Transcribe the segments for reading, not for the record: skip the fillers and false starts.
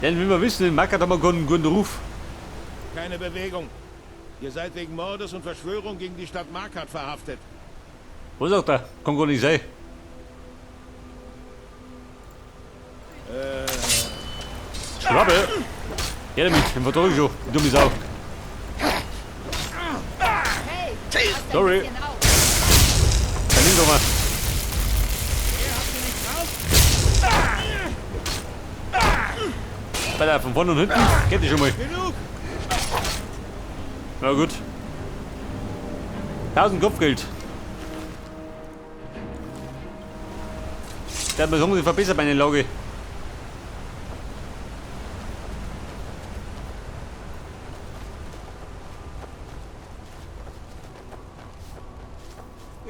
Denn wie wir wissen, in Markarth haben wir keinen guten Ruf. Keine Bewegung. Ihr seid wegen Mordes und Verschwörung gegen die Stadt Markarth verhaftet. Was sagt er? Kann gar nicht sein. Schrappe! Her damit, den vertrag ich schon. Die dumme Sau. Hey, pass ein Sorry. bisschen auf. Dann nimm doch mal. Bei von vorne und hinten geht die schon mal. Genug! Na gut. 1000 Kopfgeld. Der hat mir sagen, sie verbessert meine Lage.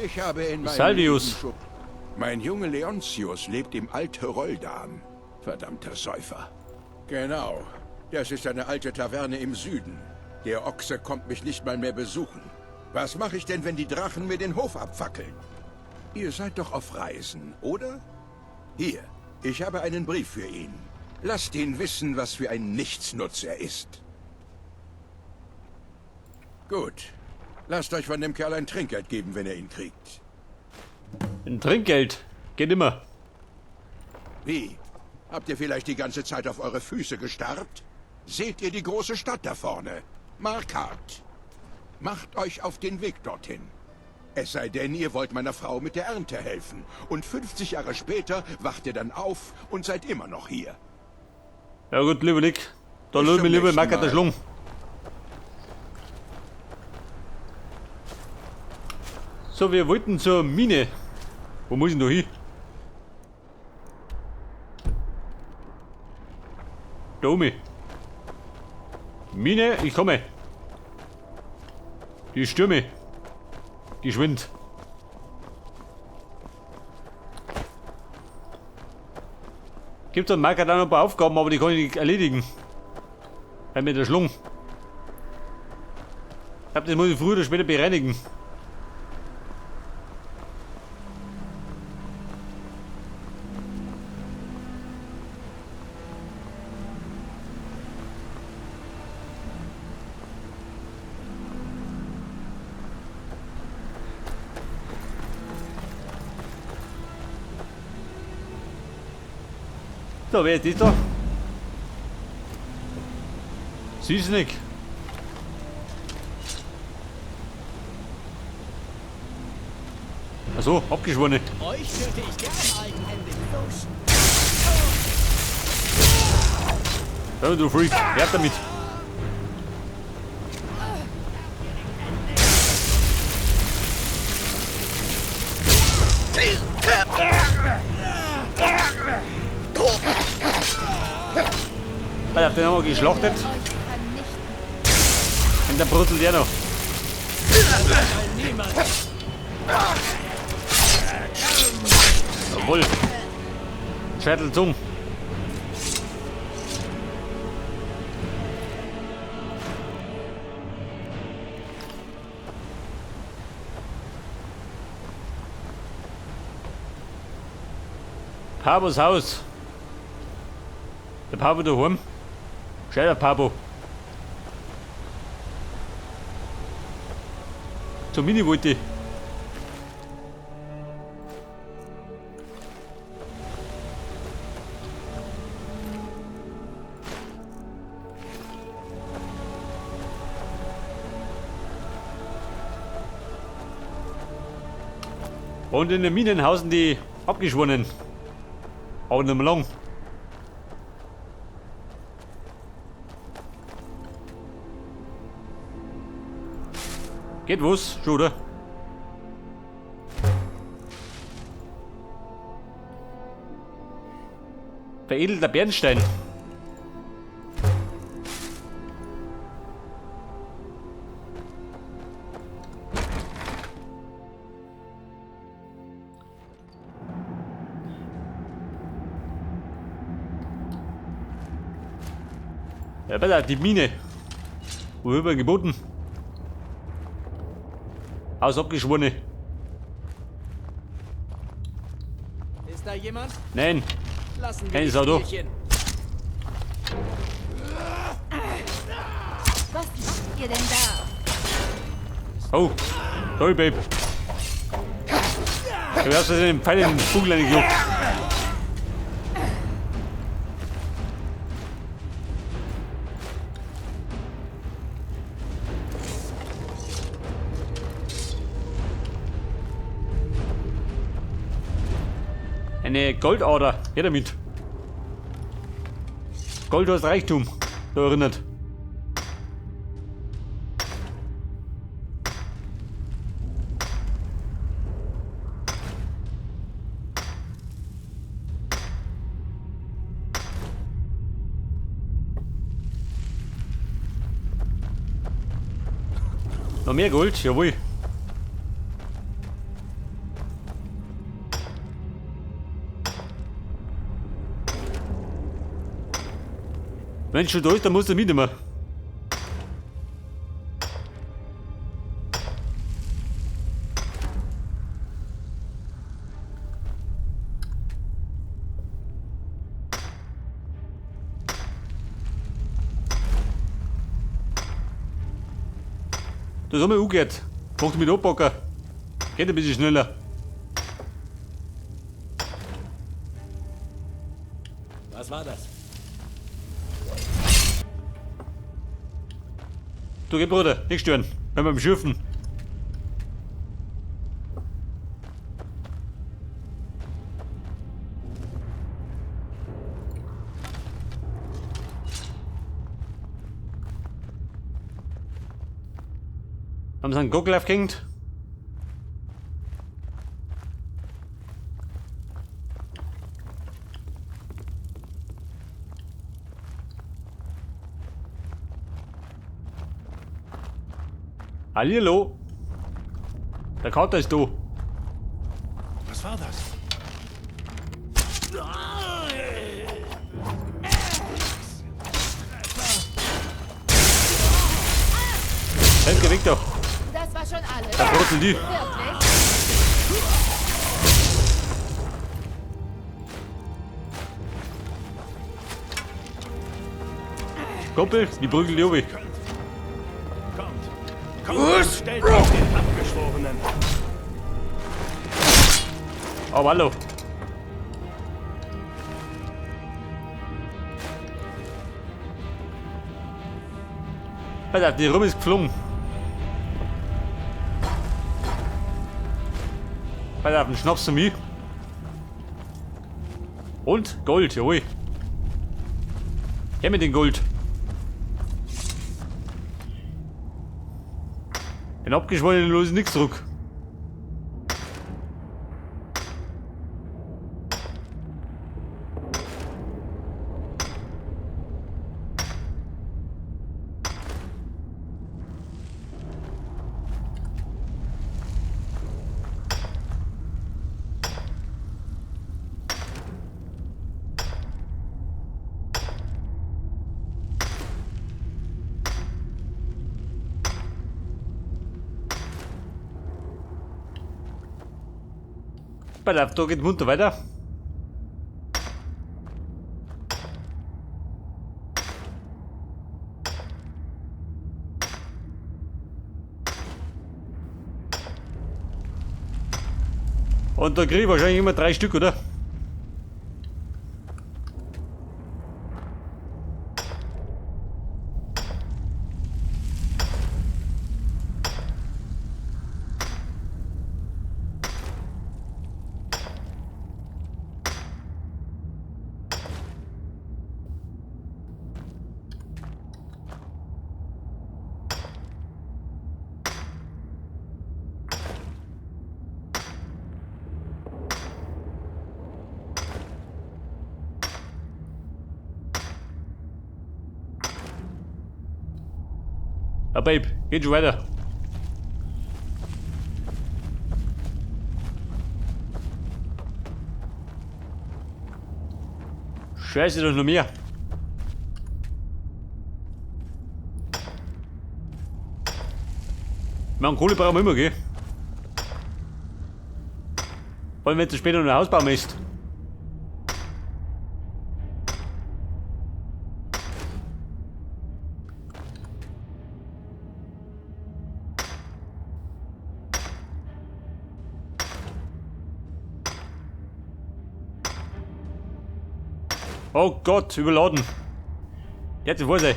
Ich habe in meinem Salvius. Leben schon- Mein Junge Leontius lebt im Alt-Hroldan. Verdammter Säufer. Genau. Das ist eine alte Taverne im Süden. Der Ochse kommt mich nicht mal mehr besuchen. Was mache ich denn, wenn die Drachen mir den Hof abfackeln? Ihr seid doch auf Reisen, oder? Hier, ich habe einen Brief für ihn. Lasst ihn wissen, was für ein Nichtsnutz er ist. Gut. Lasst euch von dem Kerl ein Trinkgeld geben, wenn er ihn kriegt. Ein Trinkgeld. Geht immer. Wie? Habt ihr vielleicht die ganze Zeit auf eure Füße gestarrt? Seht ihr die große Stadt da vorne? Markarth. Macht euch auf den Weg dorthin. Es sei denn, ihr wollt meiner Frau mit der Ernte helfen. Und 50 Jahre später wacht ihr dann auf und seid immer noch hier. Ja gut, lieber Nick. Da Bis lass zum mich lieber nächsten Markarth Mal. Schlung. So, wir wollten zur Mine. Wo muss ich denn da hin? Da oben. Mine, ich komme. Die Stürme. Geschwind. Gibt dann Markarth auch noch ein paar Aufgaben, aber die kann ich nicht erledigen. Weil mit der Schlung. Ich glaub, das muss ich früher oder später bereinigen. So, wer ist das da? Süßnick. Achso, abgeschworene. Euch töte ich gern eigenhändig. Ja, du Freak, her damit. Alter, den haben wir geschlachtet. Und dann brutzelt der noch. Jawohl. Schädel zum. Pabos Haus. Der Pabo daheim. Gescheiter Pabo. Zur Mini wollte ich. Und in den Minen hausen die Abgeschworenen. Aber nicht mehr lang. Geht was? Schon, oder? Veredelter Bernstein. Ja, besser, die Mine. Wo wird man geboten? Aus abgeschworene. Ist da jemand? Nein. Lassen wir Keine die Sau da. Spielchen. Was macht ihr denn da? Oh, sorry, Babe. Ich hab den Pfeil in den Vogel reingejuckt. Eine Goldader, her damit. Gold heißt Reichtum, so erinnert. Noch mehr Gold, jawohl. Wenn schon da ist, dann muss er mitnehmen. Das haben wir umgekehrt. Macht mit anpacken. Geht ein bisschen schneller. Was war das? Du geh, Bruder, nicht stören. Wenn wir beim Schürfen. Haben sie einen Gockel aufgehängt? Hallihallo. Der Kater ist da. Was war das? Halt, geh weg da. Das war schon alles. Da brutzeln die. Wirklich? Kumpel, die prügeln die obi. Kommt. Kommt und stellt euch den Abgeschworenen. Aber hallo. Alter, die Rum ist geflogen. Alter, den Schnaps zu mir. Und Gold, jawohl. Her mit dem Gold. Den Abgeschwollenen los nichts zurück. Pass auf, da geht munter weiter. Und da krieg ich wahrscheinlich immer 3 Stück, oder? Ja, Babe, geht schon weiter. Scheiße, da ist noch mehr. Wir haben Kohle brauchen wir immer, gell? Vor allem, wenn du später noch ein Haus bauen möchtest. Oh Gott, überladen. Jetzt vor sein.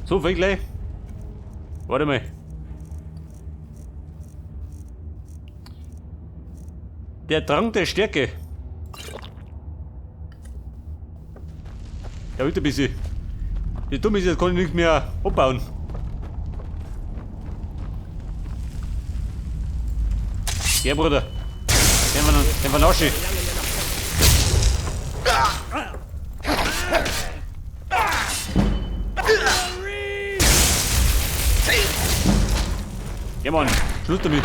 So viel gleich. Warte mal. Der Drang der Stärke. Ja, wieder ein bisschen. Die Dumme ist, jetzt kann ich nicht mehr abbauen. Ja, Bruder. Den wir nachschieben. Ja, Mann. Schluss damit.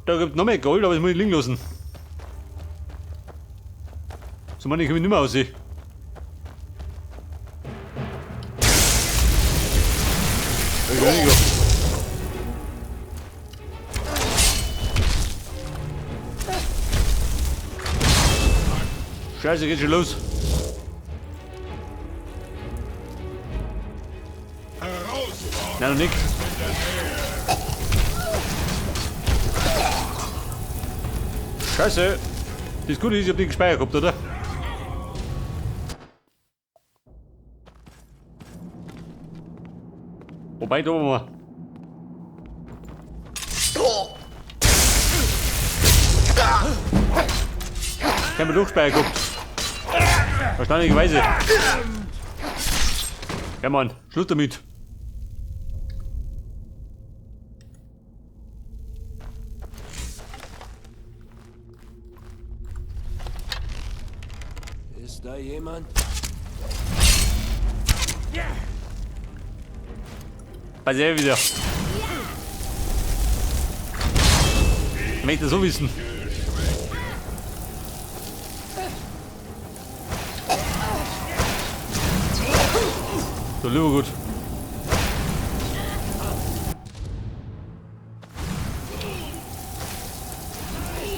Da gibt es noch mehr Gold, aber das muss ich liegen lassen. So meine ich mich nicht mehr aussehen. Scheiße, geht schon los. Nein, noch nicht. Scheiße. Das Gute ist, ich hab den gespeichert gehabt, oder? Wobei, da mal. Ich hab mir durchgespeichert gehabt. Erstaunlicherweise. Ja, Mann, Schluss damit. Ist da jemand? Bei der wieder. Ich möchte so wissen. So, lieber gut.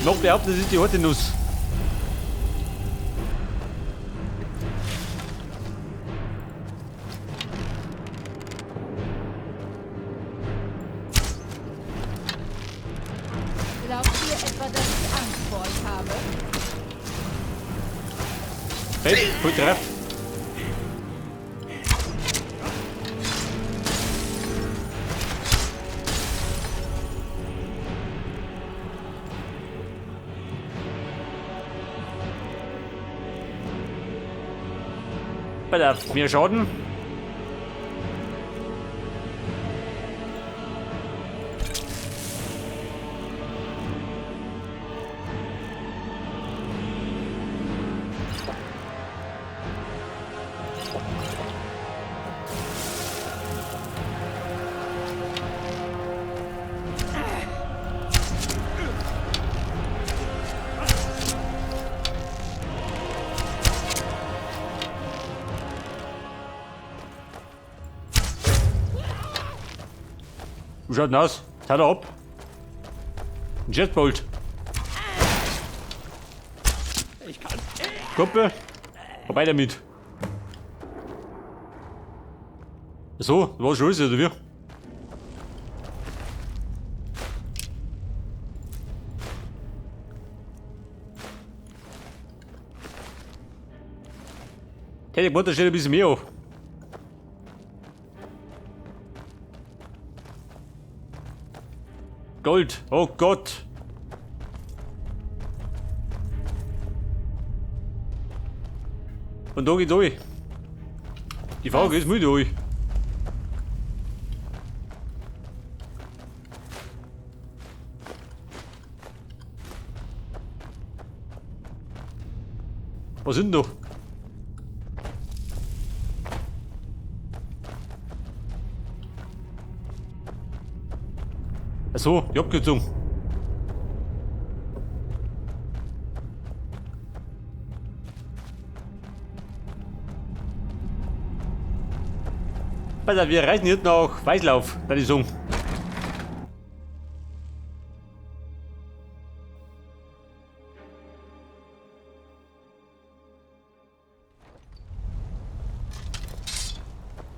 Noch behaupten, das ist die harte Nuss. Glaubt ihr etwa, dass ich Angst vor euch habe? Hey, voll treff. Pass auf, mehr Schaden. Wie schaut denn aus? Tat er ab. Ein Jetbolt. Ich kann. Kumpel. Vorbei damit. So, war schon alles, oder wie? Teleporter steht ein bisschen mehr auf. Gold, oh Gott. Und da geht's durch. Die Frage ist, müde durch. Was sind denn da? Achso, die Abkürzung. Pass auf, wir reisen jetzt nach Weißlauf, würde ich sagen.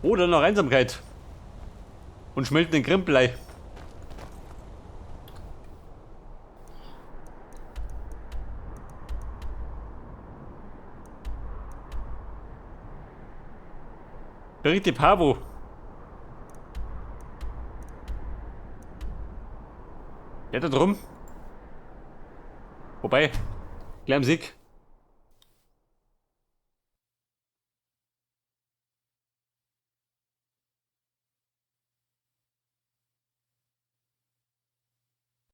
Oder noch Einsamkeit. Und schmelzen den Krempelei. Berichte Pavo. Ja, da drum. Wobei, gleich am Sieg.